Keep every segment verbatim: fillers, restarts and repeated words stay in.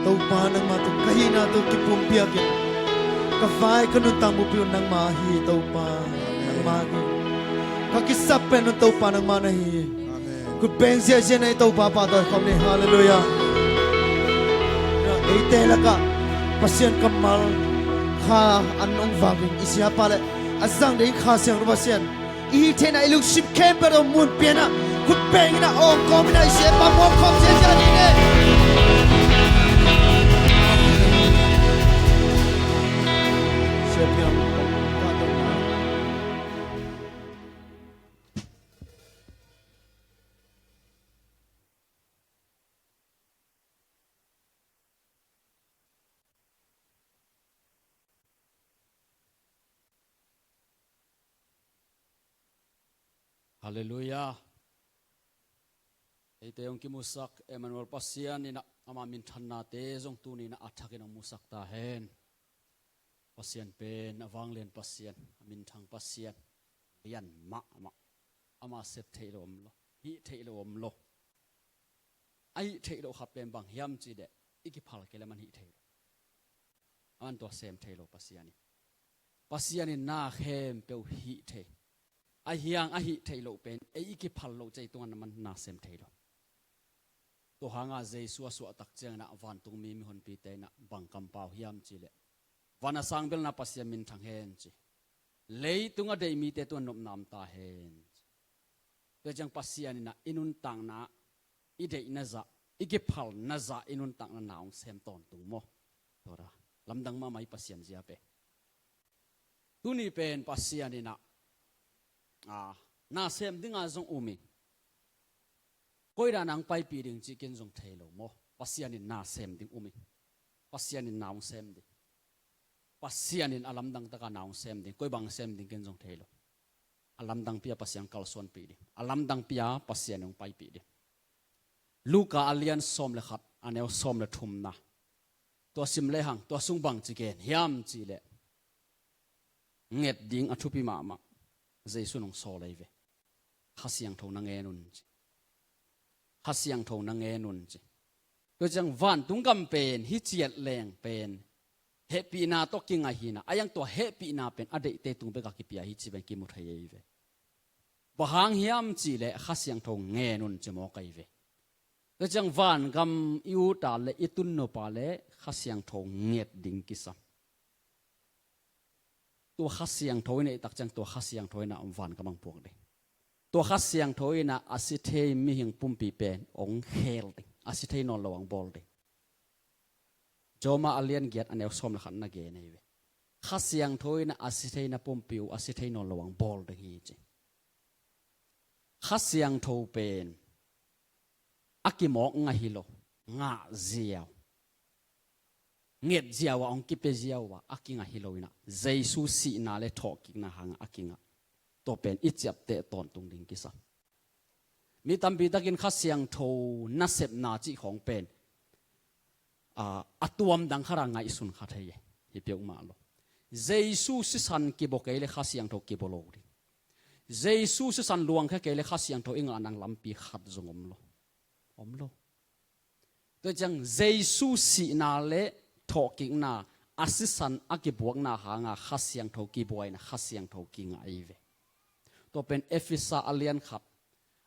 Topa nangmah tawh ka hihna tawh kipumpiak in, ka vai ka nuntak mupi uh nangmah hi Topa. Nangmah hi. Ka kisap pen uh Topa nangmah na hi. Amen. Khut beng ziahziah na hi Topa pa tawh khawm ni. Halleluiah. Eite lakah Pasian kammal kha an hong vak in i siapa le a zang ding Kha Siangtho Pasian i hih theihna i lungsim khempeuh tawh mun pian ah khut beng in a awng kawm in a i siapa muang khawm ziahziah ni ne. Siapa Halleluiah. Eite hong kimusak Emmanuel Pasian in ah ama minthannate zong tuni in ah a thakin hong musak ta hen. Pasian pen a vanglian Pasian, a minthang Pasian, lian mahmah. Ama sep theih lo om lo, hih theih lo om lo. A hih theih loh khat pen bang hiam cih leh i kiphal kei leh man hih thei lo. Aman tua sem thei lo Pasian in. Pasian in na khempeuh hih thei. A hiang a hih theih loh pen ei i kiphal loh ciang i tungah na man na sem thei lo. Tua hanga Jesu a suahtak ciangin ah vantungmi mihonpite in ah bang kampau hiam cih leh, van a sang belna Pasian minthang hen ci. Leitung a deih mite tungah nopna om ta hen ci. Tua ciang Pasian in ah i nuntakna, i deihna zah, i kiphalna zah, i nuntakna na hong sem tawntung maw? Tua ra lamdang mahmah i Pasian zia pen. Tuni pen Pasian in ah, a, na sem dinga zong um ing. Koi dan a hong paipih ding cih ken zong thei lo maw? Pasian in na sem ding um ing. Pasian in na hong sem ding. Pasian in a lamdang taka na hong sem ding. Koi bang sem ding ken zong thei lo. A lamdangpi a Pasian kalsuanpih ding. A lamdangpi a Pasian hong paipih ding. Luka a lian sawm le khat, a neu sawm le thumna. Tua sim lehang, tua sung bang ci gen hiam cih leh, nget ding a thupi mahmah. Jesu in hong sawl ahi ve. Kha Siangtho na ngen un ci. Kha Siangtho na ngen un ci. Tua ciang vantung gam pen, hih ciat leng pen hehpihna tawh kinga hi in ah, a hiang tua hehpihna pen a deihte tung bek a kipia hi cih pen kimu thei ahi ve. Bang hang hiam cih leh Kha Siangtho ngen un ci mawk ahi ve. Tua ciang vangam i ut a le i tun nop a le Kha Siangtho nget ding kisam. Tua Kha Siangtho i neih tak ciang tua Kha Siangtho in ah vangam hong puak ding. Tua Kha Siangtho in ah a si thei mihing pumpi pen hong khel ding. A si thei nawn lo hong bawl ding. Rom a lian giat a neu sawm le khat na gen ahi ve. Kha Siangtho in ah a si thei na pumpi uh a si thei nawn lo hong bawl ding hi ci. Kha Siangtho pen a kimawk ngah hi lo, ngah ziau, nget ziau ah hong kipia ziau ah a kingah hi lo in ah, Jesu sihna le thawhkikna hangah a kingah. Tua pen i ciapteh tawntung ding kisam. Mi tampi takin Kha Siangtho nasepna cih khawng pen, a, a tuam dang khat a ngaihsun kha thei hi peuhmah lo. Jesu sisan kibua kei le Kha Siangtho kibua lo ding. Jesu sisan luangkhia kei le Kha Siangtho i ngah nang lampi khat zong om lo. Om lo. Tua ciang Jesu sihna le thawhkikna a sisan a kibuakna hanga Kha Siangtho kibua in ah Kha Siangtho kingah ahi ve. Tua pen Efesa a lian khat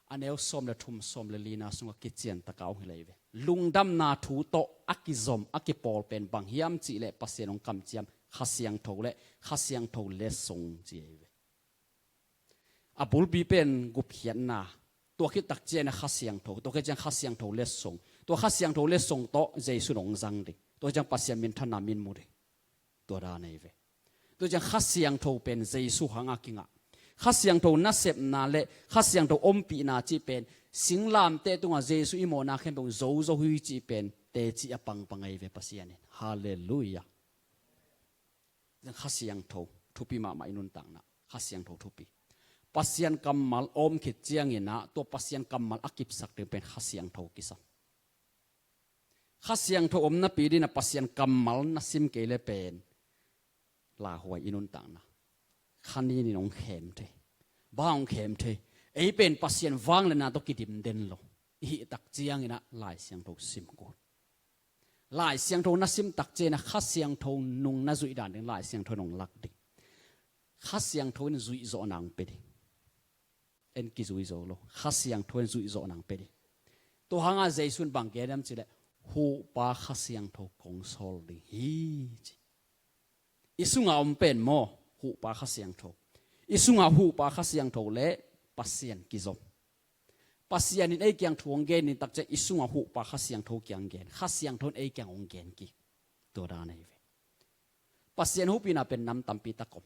a neu sawm le thum, sawm le lina sungah kician taka hong hilh ahi ve. Lungdamna thu tawh a kizom a kipawl pen bang hiam cih leh Pasian hong kamciam Kha Siangtho le Kha Siangtho letsong ci ahi ve. A bulpi pen gupkhiatna, tua khit tak ciang a Kha Siangtho, tua khit ciang Kha Siangtho letsong, tua Kha Siangtho letsong tawh Jesu in hong zang ding, tua ciang Pasian minthanna min mu ding. Tua dan ahi ve. Tua ciang Kha Siangtho pen Jesu hanga kingah. Kha Siangtho nasepna le Kha Siangtho ompihna cih pen singlamteh tungah Jesu i mawhna khempeuh zozo hi cih pen teci a pangpang ahi ve Pasian in. Halleluiah. Kha Siangtho thupi mahmah i nuntakna. Kha Siangtho thupi. Pasian kammal a om khit ciangin ah tua Pasian kammal a kipsak ding pen Kha Siangtho kisam. Kha Siangtho om napi dingin ah Pasian kammal na sim kei le pen lauhuai i nuntakna. Kha nin in hong khem thei. Bang hong khem thei? Ei pen Pasian vangliatna tawh kidim den lo i hih tak ciangin ah Lai Siangtho sim kul. Lai Siangtho na sim takciangin ah Kha Siangtho nung na zuih dan ding Lai Siangtho nung lak ding. Kha Siangtho in zuih zawhna hong pia ding. En kizui zo lo. Kha Siangtho in zuih zawhna hong pia ding. Tua hangah Jesu in bang gen hiam cih leh, Huhpa Kha Siangtho kong sawl ding hi ci. I sungah om pen maw, Huhpa Kha Siangtho. I sungah Huhpa Kha Siangtho leh Pasian kizom. Pasian in ei kiang thu hong gen ding takciang i sungah Huhpa Kha Siangtho kiang gen. Kha Siangtho in ei kiang hong gen kik. Tua dan ahi ve. Pasian hopihna pen nam tampi tak om.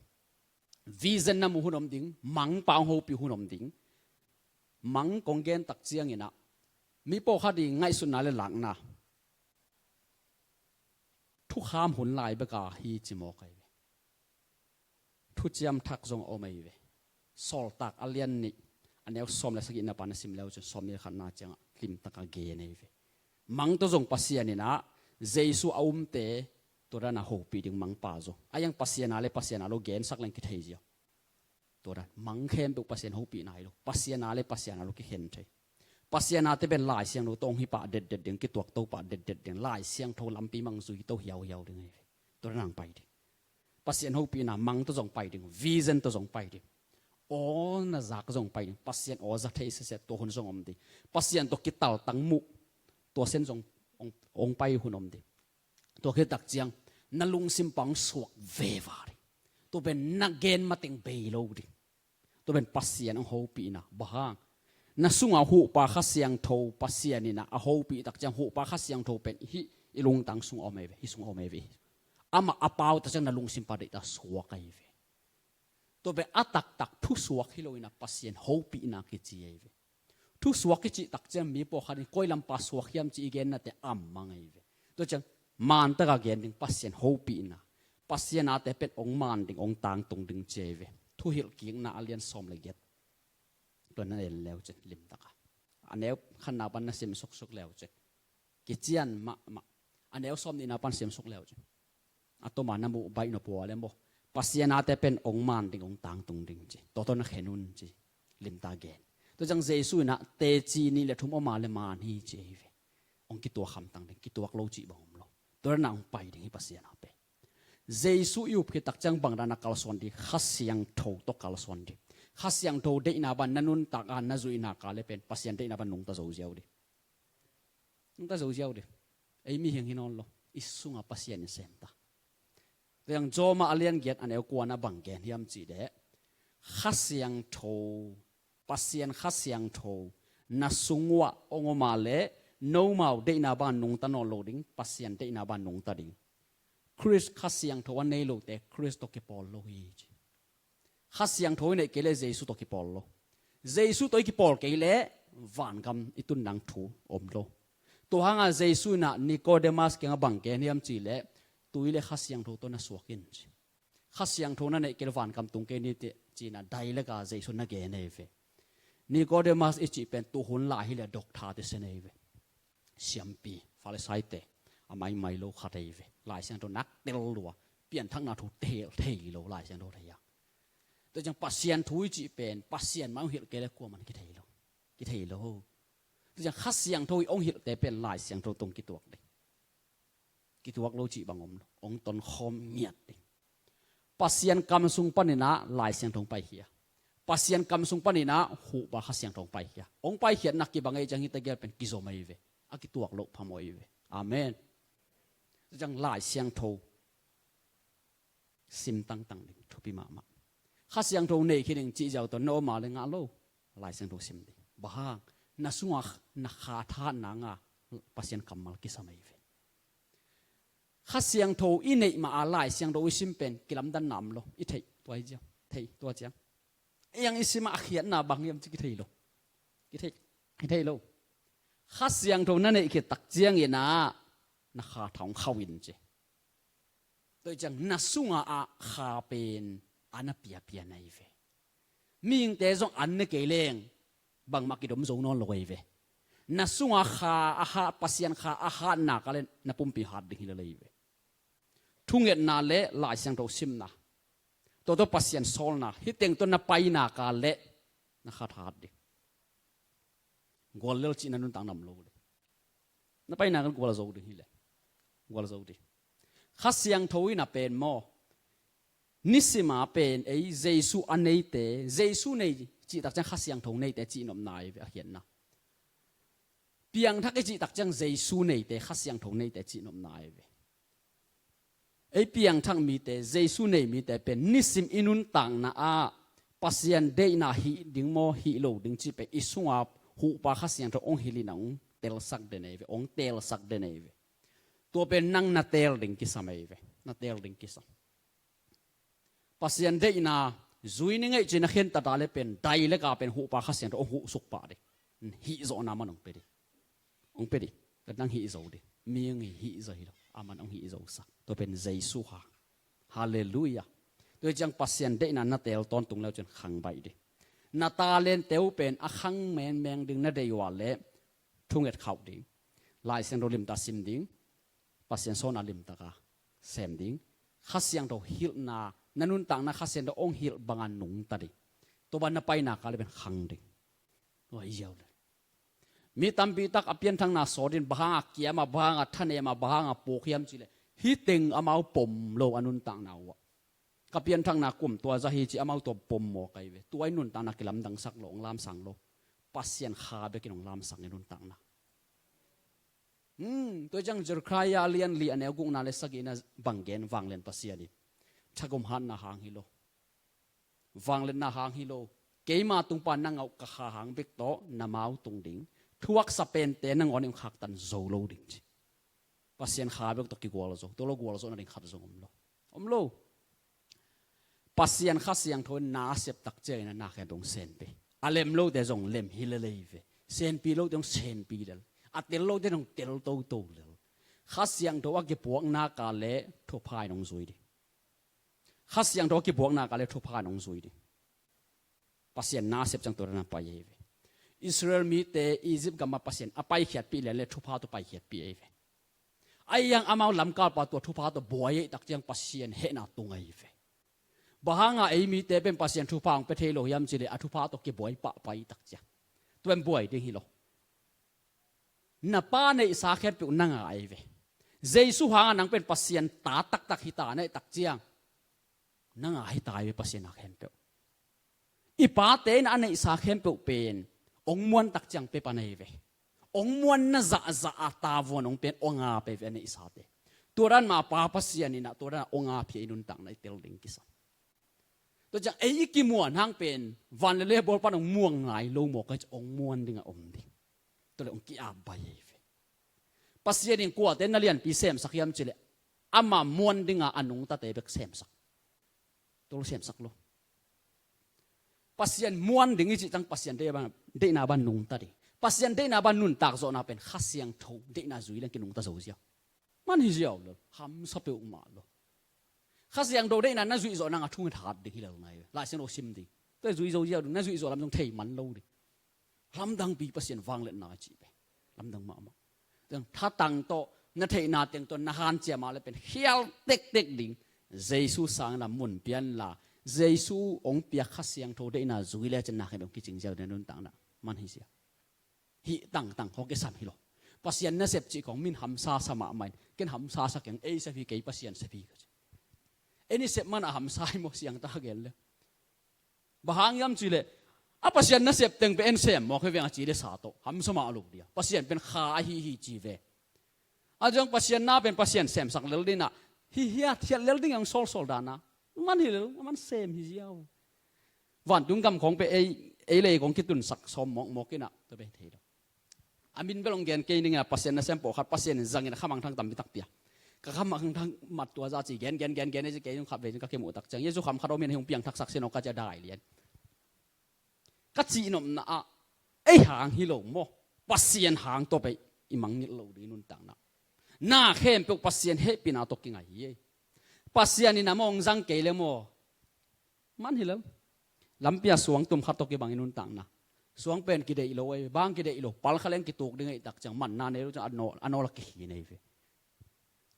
Vision na mu hun om ding, mangpa hong hopih hun om ding. Mang kong gen takciangin ah, mi pawlkhat i ngaihsutna leh lakna thukham hun lai bek a hi ci mawk ahi ve. Thuciam Thak zong a om ahi ve. Sawltak a lian nih, a neu sawm leh sagihna pan na sim leu cin, sawmnih leh khatna ciangah limtak a gen ahi ve. Mang tawh zong Pasian in ah Jesu a umte tua dan a hopih ding mangpa zong. A iang Pasian a leh Pasian a lo gensak leng kithei ziau. Tua dan mang khempeuh Pasian hopihna hi lo. Pasian a leh Pasian a lo kikhen thei. Pasian ate pen Lai Siangtho tawh hong hi pah detdet ding, kituak to pah detdet ding, Lai Siangtho lampi mang zui to hiauhiau ding ahi ve. Tua dan a hong pai ding. Pasian hopihna mang tawh zong pai ding, vision tawh zong pai ding. Aw na zak zong pai ding, Pasian aw za thei sese tua hun zong om ding. Pasian tawh kitaltang muh, tua sen zong hong, hong pai hun om ding. Tua khit takciang na lungsim pan hong suak veva ding. Tua pen na gen mateng bei lo ding. Tua pen Pasian hong hopihna. Bang hang? Na sungah Huhpa Kha Siangtho Pasian in ah a hopih takciang Huhpa Kha Siangtho pen hih i lungtang sungah om ahi ve, hih sungah om ahi ve. Amah a pau takciang na lungsim pan deihtak suak ahi ve. Tua pen a taktak thusuak hi lo in ah Pasian hopihna kici ahi ve. Thusuak i cih takciang mi pawlkhat in koi lam pan suak hiam ci i gennate a mang ahi ve. Tua ciang mantak a gen ding Pasian hopihna. Pasian ate pen hong man ding, hong tangtung ding ci ahi ve. Thuhilhkikna a lian sawm leh giat. Tua na en leu cin limtak a, a neu khatna pan na sim suksuk leu cin, kician mahmah. A neu sawmnihna pan sim suk leu cin, a tawm a na muh baih nop uh a leh maw, Pasian ate pen hong man ding, hong tangtung ding ci. Tua tawh na khen un ci. Limtak gen. Tua ciang Jesu in ah teci nih leh thum om a leh man hi ci ahi ve. Hong kituak hamtang ding, kituak lo cih bang om lo. Tua dan a hong pai ding hi Pasian a pen. Jesu i up khit takciang bang dan a kalsuan ding, Kha Siangtho tawh kalsuan ding. Kha Siangtho deihna bang na nuntak a na zuih nak leh pen Pasian deihna bang nungta zo ziau ding. Nungta zo ziau ding. Ei mihing hi nawn lo. I sungah Pasian in sem ta. Tua ciang Rom a lian giat a neu kuana bang gen hiam cih leh, Kha Siangtho, Pasian Kha Siangtho na sung uah hong om a leh nomau deihna bang nungta nawn lo ding, Pasian deihna bang nungta ding. Khrist Kha Siangtho a nei lote Khrist tawh kipawl lo hi ci. Kha Siangtho i neih kei leh Jesu tawh kipawl lo. Jesu tawh i kipawl kei leh vangam i tun nang thu om lo. Tua hangah Jesu in ah Nicodemus kiangah bang gen hiam cih leh, tui leh Kha Siangtho tawh na suak in ci. Kha Siangtho na neih kei leh vangam tung kei ni teh ci-in ah direct a Jesu na gen ahi ve. Nicodemus i cih pen tuhun lai hi leh doctor te sen ahi ve. Siampi, Farisaite a maimai lo khat ahi ve. Lai Siangtho nak tel lua, pianthakna thu thei, thei lo, Lai Siangtho thei a. Tua ciang Pasian thu i cih pen Pasian mah hong hilh kei leh kuamah kithei lo. Kithei lo. Tua ciang Kha Siangtho i hong hilhte pen Lai Siangtho tawh kituak ding. Kituak lo cih bang om lo. Hong tonkhawm ngiat ding. Pasian kam sung panin ah Lai Siangtho hong paikhia. Pasian kam sung panin ah Huhpa Kha Siangtho hong paikhia. Hong paikhiatna kibang ei ciang hihte gel pen kizom ahi ve. A kituak loh phamawh ahi ve. Amen. Tua ciang Lai Siangtho sim tangtang ding, thupi mahmah. Kha Siangtho nei khin ing cih ziau tawh na om a leh ngah lo. Lai Siangtho sim ding. Bang hang? Na sungah na kha thahatna ngah Pasian kammal kisam ahi ve. Kha Siangtho i neih mah a Lai Siangtho i sim pen kilamdanna om lo. I theih tua hi ziau. Theih tua ciang. Ei ang i sim a khiatna bang hiam ci kithei lo. Kithei, kithei lo. Kha Siangtho na neih khit takciangin ah na kha tha hong khauh in ci. Tua ciang na sungah a kha pen a na piapia na hi ve. Mihingte zong an ne kei leng bangmah kidom zo nawn lo hi ve. Na sungah kha a hat, Pasian kha a hat nak leh na pumpi hat ding hi lel hi ve. Thungetna leh Lai Siangtho simna, tua tawh Pasian sawlna, hih teng tawh na pai nak leh na kha tha hat ding. Guallel cihna nuntak nam lo ding. Na pai nak leh gualzo ding hi leh. Gualzo dih. Kha Siangtho in a pen maw, nisima pen ei Jesu a neite, Jesu nei cih tak ciang Kha Siangtho neite cih nopna ahi ve a khiatna. Piangthak i cih tak ciang Jesu neite, Kha Siangtho neite cih nopna ahi ve. Ei piangthak mite, Jesu nei mite pen nisim i nuntakna ah Pasian deihna hih ding maw, hih lo ding cih pen i sunga huhpa Kha Siangtho hong hilh in a hong telsak den ahi ve, hong telsak den ahi ve. Tua pen nang na teel ding kisam ahi ve, na teel ding kisam. Pasian deihna zui ni ngeih cih na khentat a leh pen dai leka pen huhpa Kha Siangtho hong huhsuk pah ding. Hihzawhna man hong pia ding. Hong pia ding. Ka nang hihzo ding. Mi hong hihzo hi lo. Aman hong hihzosak. Tua pen Jesu hang. Halleluiah. Tua hi ciang Pasian deihna na teel tawntung le uh cin khang baih ding. Na talente uh pen a khang mengmeng ding na deih uh a leh thunget khauh ding. Lai Siangtho limtak sim ding. Pasian sawlna limtaka sem ding. Kha Siangtho hilhna, na nuntakna Kha Siangtho hong hilh banga nungta ding. Tua bang na paina ka le pen khang ding. Tua hi ziau le. Mi tampi tak a pianthakna sawt in bang hanga kiam a, bang hanga thanem a, bang hanga puk hiam cih leh, hih teng amau pom lo a nuntakna uh ah. Ka pianthakna kum tua zah hi ci amau tua pom mawk ahi ve. Tua i nuntakna kilamdangsak lo, hong lamsang lo. Pasian Kha bekin hong lamsang i nuntakna. Hmm, tua ciang Zekhariah a lian li a neu gukna le sagihna bang gen, vanglian Pasian in, thagum hatna hang hi lo, vangliatna hang hi lo, keima tung pan na ngah uh ka Kha hang bek tawh na mau tung ding, thuaksa pente nangawn in khaktan zo lo ding ci. Pasian Kha bek tawh kigualzo, tua lo gualzawhna ding khat zong om lo. Om lo. Pasian Kha Siangtho in na a sep tak ciangin a na khempeuh hong senpi. A lem lote zong lem hi lel hi ve. Senpi lote hong senpi lel. A tel lote zong tel toto lel. Kha Siangtho a kipuakna ka le thupha in hong zui ding. Kha Siangtho a kipuakna ka le thupha in hong zui ding. Pasian na a sep ciang tua dan a pai ahi ve. Israel mite Egypt gam ah Pasian a paikhiatpih lian le thupha tawh paikhiatpih ahi ve. Ahi hang amau lamkalpa tua thupha tawh buai ahih tak ciang Pasian hehna tung ahi ve. Bang hanga ei mite pen Pasian thupha hong pia thei lo hiam cih leh a thupha tawh kibuai pahpah ahih tak ciang. Tua in buai ding hi lo. Na pa neihsa khempeuh na ngah ahi ve. Jesu hanga nang pen Pasian ta taktak hi ta na hih tak ciang, na ngah hi ta ahi ve Pasian a khempeuh. I pate in a neihsa khempeuh pen hong muan tak ciang pia pan ahi ve. Hong muanna zahzah a tavuan hong pia in hong ap ahi ve a neihsate. Tua dan mah Pa Pasian in ah tua dan a hong ap hi a i nuntakna i tel ding kisam. Tua ciang ei i kimuan hang pen van le lei bawl pan hong muang ngai lo mawk a, hong muan ding a om ding. Tua leh hong ki-ap baih ahi ve. Pasian in kuate na lianpi semsak hiam cih leh ama muan dinga a nungtate bek semsak. Tua lo semsak lo. Pasian muan ding i cih ciang Pasian deih a ban, deihna ban nungta ding. Pasian deihna ban nuntak zawhna pen Kha Siangtho deihna zui leng kinungta zo ziau. Man hi ziau lo, hamsa peuhmah lo. Kha Siangtho deihna na zuih zawh nang a thunget hat ding hi lel nai ve. Lai Siangtho sim ding. Tua zui zo ziau ding, na zuih zawh lam zong thei man lo ding. Lamdangpi Pasian vangliatna a cih ve. Lamdang mahmah. Teng thatang tawh, na theihna teng tawh, na hanciam a le pen khial tektek ding. Jesu sangin a mun pian la. Jesu hong piak Kha Siangtho deihna zui le cin na khen hong kicing ziau ding a nuntakna. Man hi ziau. Hih tangtang hong kisam hi lo. Pasian nasep cih kong min hamsa sa mahmah in. Ken hamsa sa keng, ei sep hi kei Pasian sep hi ka ci. Ei ni sep man a hamsa hi maw siangtho gen le. Bang hang hiam cih leh, a Pasian nasep teng pen en sem mawk hi veng a ci le sa tawh. Hamsa mah lo dia. Pasian pen Kha ahi hi ci ve. A ciang Pasian na pen Pasian semsak lel ding a. Hi hiat hiat lel ding a hong sawlsawl dan a. Man hi lel, man sem hi ziau. Vantung gam khawng pen ei, ei lei kong kitunsak sawm mawkmawk in ah, tua pen thei lo. A min bel hong gen kei ning a, Pasian nasem pawlkhat, Pasian in zangin a khamangthang tampi tak pia. Ka khamangthang mat tua zah ci gen, gen, gen, gen, ei ci kei zong khat vei zong ka kimuh tak ciang. Jesu kham khat om in hong piangthaksak sin aw ka ci a dai lian. Ka cihnopna ah, ei hang hi lo maw. Pasian hang tawh pen i mangngilh lo ding i nuntakna. Na khempeuh Pasian hehpihna tawh kingai hi ei. Pasian in a maw hong zang kei le maw. Man hi lo. Lampi a suang tum khat tawh kibang i nuntakna. Suang pen kideih lo ei, bang kideih lo. Pal kha leng kituk ding ei tak ciang manna nei lo ciang a nawl, a nawl a kikhin ei ve.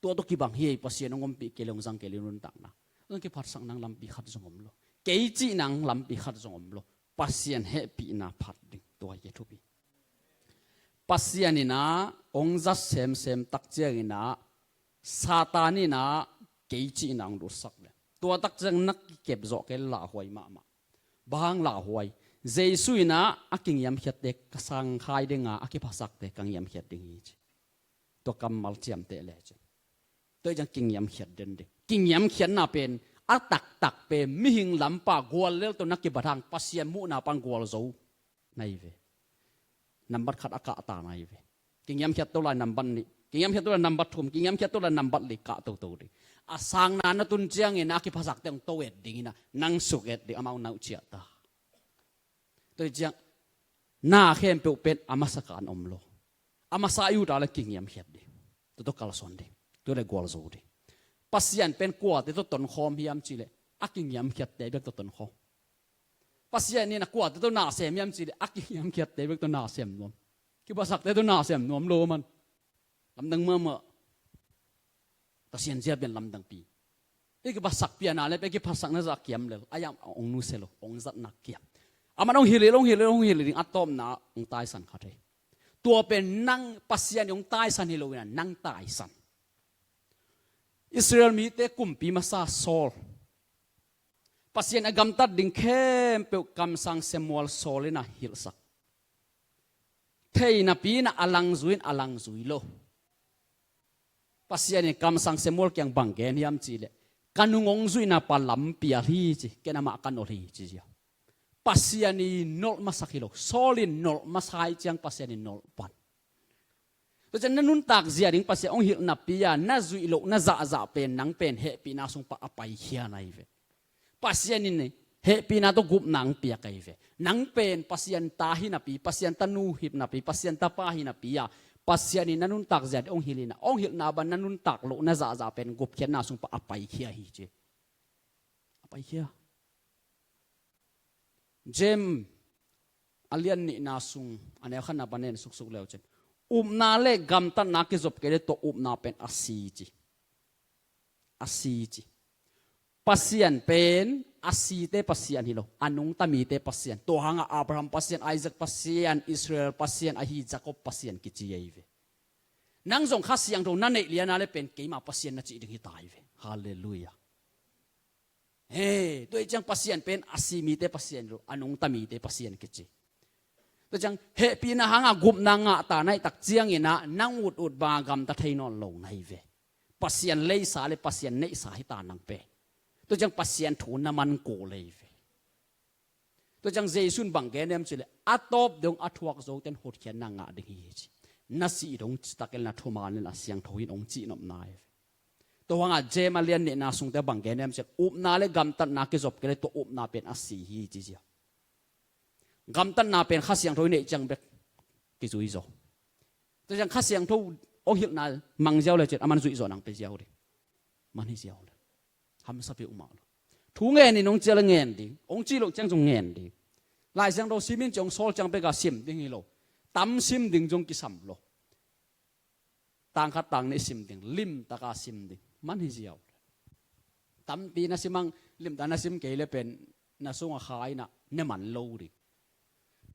Tua tawh kibang hi ei Pasian hong ompih kei le hong zang kei le i nuntakna. Hong kiphatsak nang lampi khat zong om lo. Kei cih nang lampi khat zong om lo. Pasian hehpihna phat ding. Tua hi kei thupi. Pasian in ah hong zat semsem tak ciangin ah Satan in ah kei cihna hong dutsak le, tua tak ciang na kikep zawh kei le lauhuai mahmah. Bang hang lauhuai? Jesu in ah a kingiamkhiatte ka sangkhai ding a, a kiphasakte ka ngiamkhiat ding hi ci. Tua kammal ciamteh le cin. Tua hi ciang kingiamkhiat den ding. Kingiamkhiatna pen a taktak pen mihing lampa gual lel tawh na kibat hang Pasian muhna pan gualzo na hi ve. Nambat khat a kahta na hi ve. Kingiamkhiat to lai nambat nih, kingiamkhiat to lai nambat thum, kingiamkhiat to lai nambat li kah toto ding. A sangna na tun ciangin a kiphasakte hong to et ding in ah, nang suk et ding, amau na uh ciah ta. Tua hi ciang na khempeuh pen a masa kan om lo. A masa i ut a le kingiamkhiat ding. Tua tawh kalsuan ding. Tua le gualzo ding. Pasian pen kuate tawh tonkhawm hiam cih leh a kingiamkhiatte bek tawh tonkhawm. Pasian in ah kuate tawh na sem hiam cih leh a kingiamkhiatte bek tawh na sem nuam. Kiphasakte tawh na sem nuam lo man. Lamdang mahmah. Pasian zia pian lamdangpi. I kiphasak pian a le pen kiphasakna zah kiam lel. A yam hong nusia lo, hong zatna kiam. Aman hong hilh, hong hilh, hong hilh ding, a tawpna hong taisan kha thei. Tua pen nang Pasian in hong taisan hi lo in ah, nang taisan. Israel mite kumpi masa Saul. Pasian a gamtat ding khempeuh kamsang Samuel Saul in ah hilhsak. Thei napi in ah a langzui in a langzui lo. Pasian in kamsang Samuel kiang bang gen hiam cih leh, ka nung hong zuihna pa lampial hi ci, ken amah ka nolh hi ci zia. Pasian in nolh masak hi lo, Saul in nolh masa hi ciang Pasian in nolh pan. Tua ciang na nuntak zia ding Pasian hong hilh napi a, na zuih loh na zahzah pen nang pen hehpihna sung pan a paikhia na hi ve. Pasian in hehpihna tawh gupna hong piak ahi ve. Nang pen Pasian ta hi napi, Pasian tanu hi napi, Pasian tapa hi napi a, Pasian in na nuntak zia ding hong hilh in ah, hong hilhna bang na nuntak loh na zahzah pen gupkhiatna sung pan a paikhia hi ci. A paikhia. James a lian nihna sung a neu khatna pan en suksuk leu cin, upna le gamtatna kizop kei le tua upna pen a si ci. A si ci. Pasian pen a site Pasian hi lo, a nungta mite Pasian. Tua hangah Abraham Pasian, Isaac Pasian, Israel Pasian, ahi Jacob Pasian kici ahi ve. Nang zong Kha Siangtho na neih lian a le pen keima Pasian na cih ding hi ta hi ve. Halleluiah. He, tua hi ciang Pasian pen a si mite Pasian lo, a nungta mite Pasian kici. Tua ciang hehpihna hangah gupna ngah ta na hih tak ciangin ah nang utut bang a gamta thei nawn lo na hi ve. Pasian leisa le Pasian neihsa hi ta nang pen. Tua ciang Pasian thu na man kul hi ve. Tua ciang Jesu in bang gen hiam cih leh, a tawp dong a thuak zote in hotkhiatna ngah ding hi ci. Na sih dong citak in la thuman in a siangtho in hong cih nopna hi ve. Tua hangah James a lian nihna sungte bang gen hiam cih leh, upna le gamtatna kizop kei le tua upna pen a si hi ci zia. Gamtatna pen Kha Siangtho i neih ciang bek kizui zaw. Tua ciang Kha Siangtho hong hilhna mang ziau le cin, aman zuih zaw nang pe ziau ding. Man hi ziau le. Hamsa peuhmah lo. Thu ngen in hong cih le ngen ding. Hong cih loh ciang zong ngen ding. Lai Siangtho sim in ci hong sawl ciang bek a sim ding hi lo. Tam sim ding zong kisam lo. Tang khat tang nih sim ding, limtak a sim ding. Man hi ziau. Tampi na sim hang, limtak na sim kei le pen, na sungah kha in ah ne man lo ding.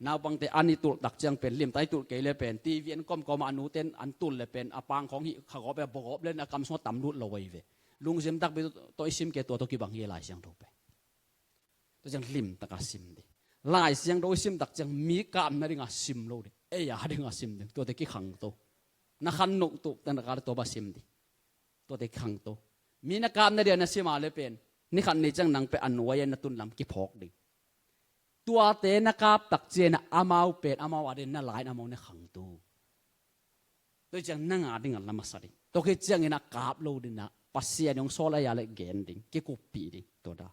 Naupangte an i tulh tak ciang pen, limtak i tulh kei le pen, T V an komkom ah a nute an tulh le pen, a pang khawng hih kha gawp e, baw gawp le na kam sungah tam lut lo ahi ve. Lungsim takpi tawh i sim kei tua tawh kibang hi Lai Siangtho pen. Tua ciang limtak a sim ding. Lai Siangtho i sim tak ciang mi kap nading a sim lo ding. Ei a ding a sim ding. Tuate kikhangto. Na khan noh tuk, tana kal tua bang sim ding. Tuate kikhangto. Mi na kap nading a na sim a le pen, ni khat ni ciang nang pen a nuai a na tun lam kiphawk ding. Tuate na kap tak ciang a amau pen, amau a ding na lai in amau na khangto. Tua ciang nang a ding a la masa ding. Tua khit ciangin a kap lo ding a, Pasian hong sawl a ya le gen ding, kikuppih ding, tua dan.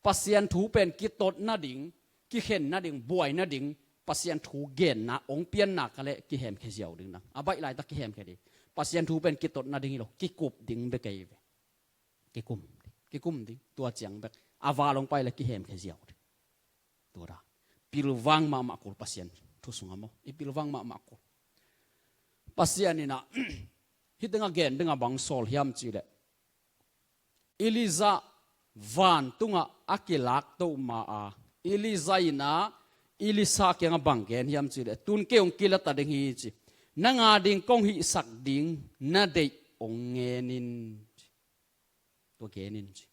Pasian thu pen kitot nading, kikhen nading, buai nading, Pasian thu genna, hong pianna ka le kihemkhia ziau ding nang. A baih laitak kihemkhia ding. Pasian thu pen kitot nading hi lo, kikup ding bek ahi ve. Kikum, kikum ding, tua ciang bek. A val hong pai le kihemkhia ziau ding. Tua dan. Pilvang mahmah kul Pasian thu sungah maw. I pilvang mahmah kul. Pasian in ah, hih tengah gen dingah bang sawl hiam cih leh, Elijah vantungah a kilakto ma a, Elijah in ah Elisha kiangah bang gen hiam cih leh, tun kei hong kila ta ding hi ci. Nang a ding kong hihsak ding na deih ong ngen in ci. Tua gen in ci.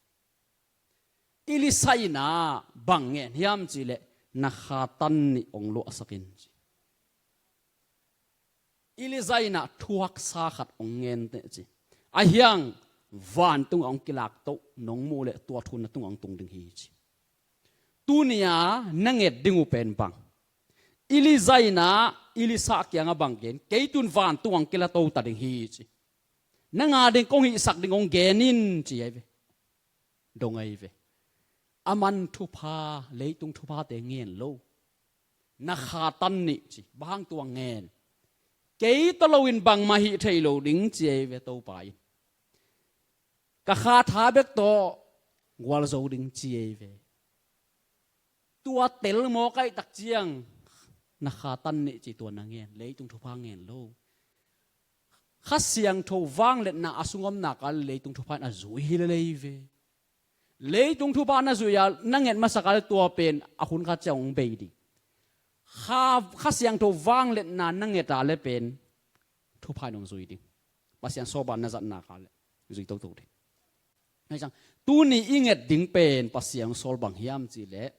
Elisha in ah bang ngen hiam cih leh, na khatan nih ong luahsak in ci. Elijah in ah thuaksa khat ong ngen teh ci. Ahi hang vantung ah ong kilaktoh nong muh leh tua thu na tungah ong tung ding hi ci. Tuni-a na nget ding uh pen bang? Elijah in ah Elisha kiangah bang gen, kei tun vantung ah ong kilato ta ding hi ci. Nang a ding kong hihsak ding ong gen in ci ahi ve. Dong ahi ve. Aman thupha, leitung thuphate ngen lo. Na khatan nih ci. Bang hang tua ngen? Kei tawh loin bangmah hih thei lo ding ci ahi ve Topa in. Ka kha tha bek tawh gualzo ding ci ahi ve. Tua tel mawk ahih tak ciang na khatan nih ci, tua na ngen, leitung thupha ngen lo. Kha Siangtho vangliatna a sung om nak leh leitung thupha in a zui hi lel ahi ve. Leitung thupha na zuih a na nget masak leh tua pen a hun khat ciang ong bei ding. Kha, Kha Siangtho vangliatna na nget a leh pen thupha in ong zui ding. Pasian sawlba na zat nak leh zui toto ding. Ahi zong tuni i nget ding pen Pasian sawl bang hiam cih leh,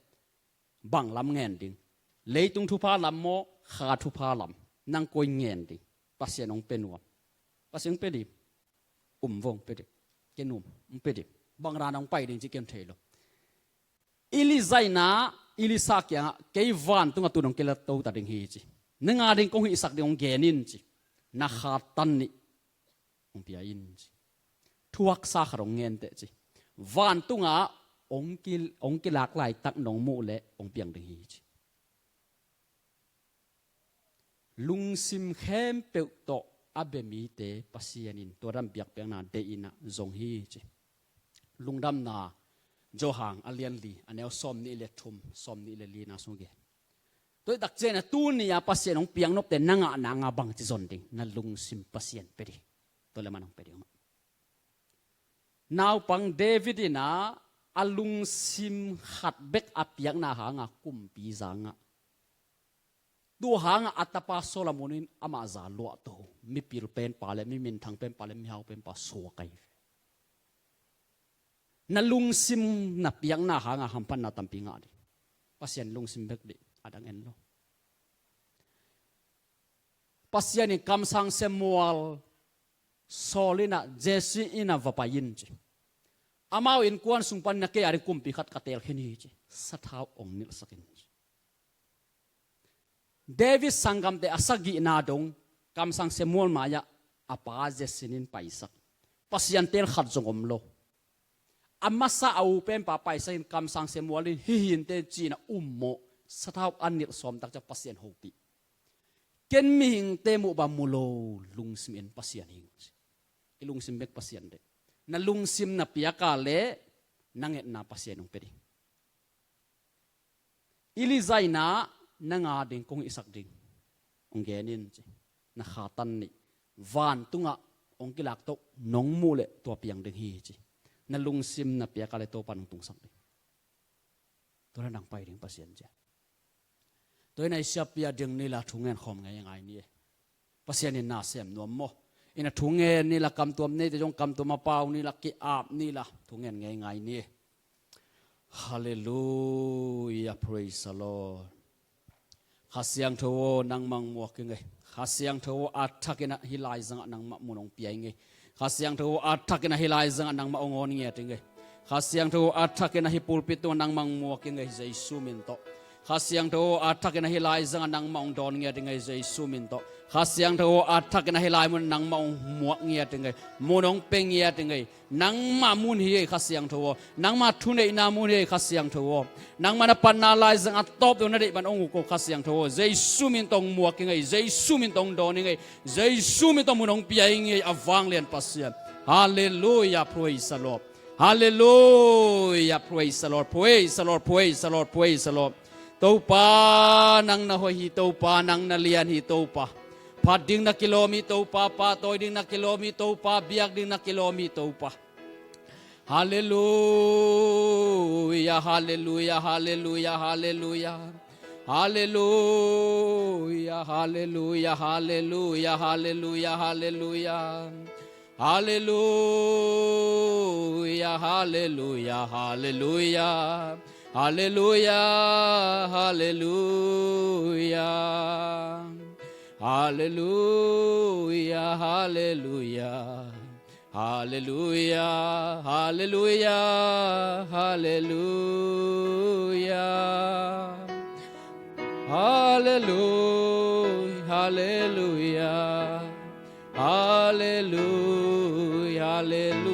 bang lam ngen ding? Leitung thupha lam maw, kha thupha lam? Nang koi ngen ding? Pasian ong pe nuam. Pasian ong pe ding. Um vo, ong pe ding. Ken um, ong pe ding. Bang dan ong pai ding ci ken thei lo. Elijah in ah Elisha kiangah, kei vantung ah tun ong kilato ta ding hi ci. Nang a ding kong hihsak ding ong gen in ci. Na khatan nih ong pia in ci. Thuaksa khat ong ngen teh ci. Vantung ah ong kil, ong kilak laitak nong muh leh ong piang ding hi ci. Lungsim khempeuh tawh a bia mite Pasian in tua dan biakpiakna deih in ah zong hi ci. Lungdamna Johan a lian li, a neu sawmnih le thum, sawmnih le lina sung gen. Tua ahih tak ciangin ah tuni-a Pasian ong piak nopte na ngah nang a bangci zon ding? Na lungsim Pasian pe ding. Tua leh man ong pe ding mah. Naupang David in ah a lungsim khat bek a piakna hangah kumpi za ngah. Tua hangah a tapa Solomon in amah za luahto. Mipil penpa leh, mi minthang penpa leh, mihau penpa suak ahi. Na lungsim na piakna hangah hamphatna tampi ngah ding. Pasian lungsim bek ding, a dang en lo. Pasian in kamsang Samuel Saul in ah, Jesse in ah va pai in ci. Amau innkuan sung panin ah kei a ding kumpi khat ka teel khin hi ci. Sathau ong nilhsak in ci. David sanggamte a sagihna dong kamsang Samuel mai-ah a pa Jesse in paisak. Pasian teel khat zong om lo. A masa a u penpa paisakin kamsang Samuel in hih hi inteh ci-in a ummawh, sathau a nilh sawm tak ciang Pasian hopih. Ken mihingte muh bang mu lo, lungsim en Pasian hing. I lungsim bek Pasian deih. Na lungsim na piak a leh na ngetna Pasian ong pe ding. Elijah in ah nang a ding kong hihsak ding ong gen in ci. Na khatan nih. Vantungah ong kilaktoh nong muh leh tua piang ding hi ci. Na lungsim na piak a leh Topa in ong tungsak ding. Tua leh nang pai ding Pasian ciat. Tua in ah i siapi a ding ni la thu ngen khawm ngeingai ni. Pasian in na sem nuam maw. In ah thu ngen ni la, kamtuam neite zong kamtuam a pau ni la, ki-ap ni la, thu ngen ngeingai ni. Halleluiah, praise the Lord. Kha Siangtho aw, nangmah ong muak ing ei. Kha Siangtho aw, a thakin ah hih laizangah nangmah mun ong pia ing ei. Kha Siangtho aw, a thakin ah hih laizangah nangmah ong awn ngiat ing ei. Kha Siangtho aw, a thakin ah hih pulpit tungah nangmah ong muak ing ei, Jesu min tawh. Kha Siangtho aw, a thakin ah hih laizangah nangmah ong dawn ngiat ing ei, Jesu min tawh. Kha Siangtho aw, a thakin ah hih lai munah nangmah ong muak ngiat ing ei. Mun ong pia ngiat ing ei. Nangmah mun hi ei Kha Siangtho aw. Nangmah thuneihna mun hi ei Kha Siangtho aw. Nangmah na panna laizang a tawp dong na deih bang ong uk o Kha Siangtho aw. Jesu min tawh ong muak ing ei. Jesu min tawh ong dawn ing ei. Jesu min tawh mun ong pia ing ei, a vanglian Pasian. Halleluiah, praise the Lord. Halleluiah, praise the Lord. Praise the Lord, praise the Lord, praise the Lord. Topa nang na hoih hi, Topa nang na lian hi, Topa. Phat ding na kilawm hi Topa, pahtawi ding na kilawm hi Topa, biak ding na kilawm hi Topa. Halleluiah, halleluiah, halleluiah, halleluiah. Halleluiah, halleluiah, halleluiah, halleluiah, halleluiah. Hallelujah, hallelujah, hallelujah. Hallelujah, hallelujah. Hallelujah, hallelujah. Hallelujah, hallelujah, hallelujah. Hallelujah, hallelujah. Hallelujah, hallelujah.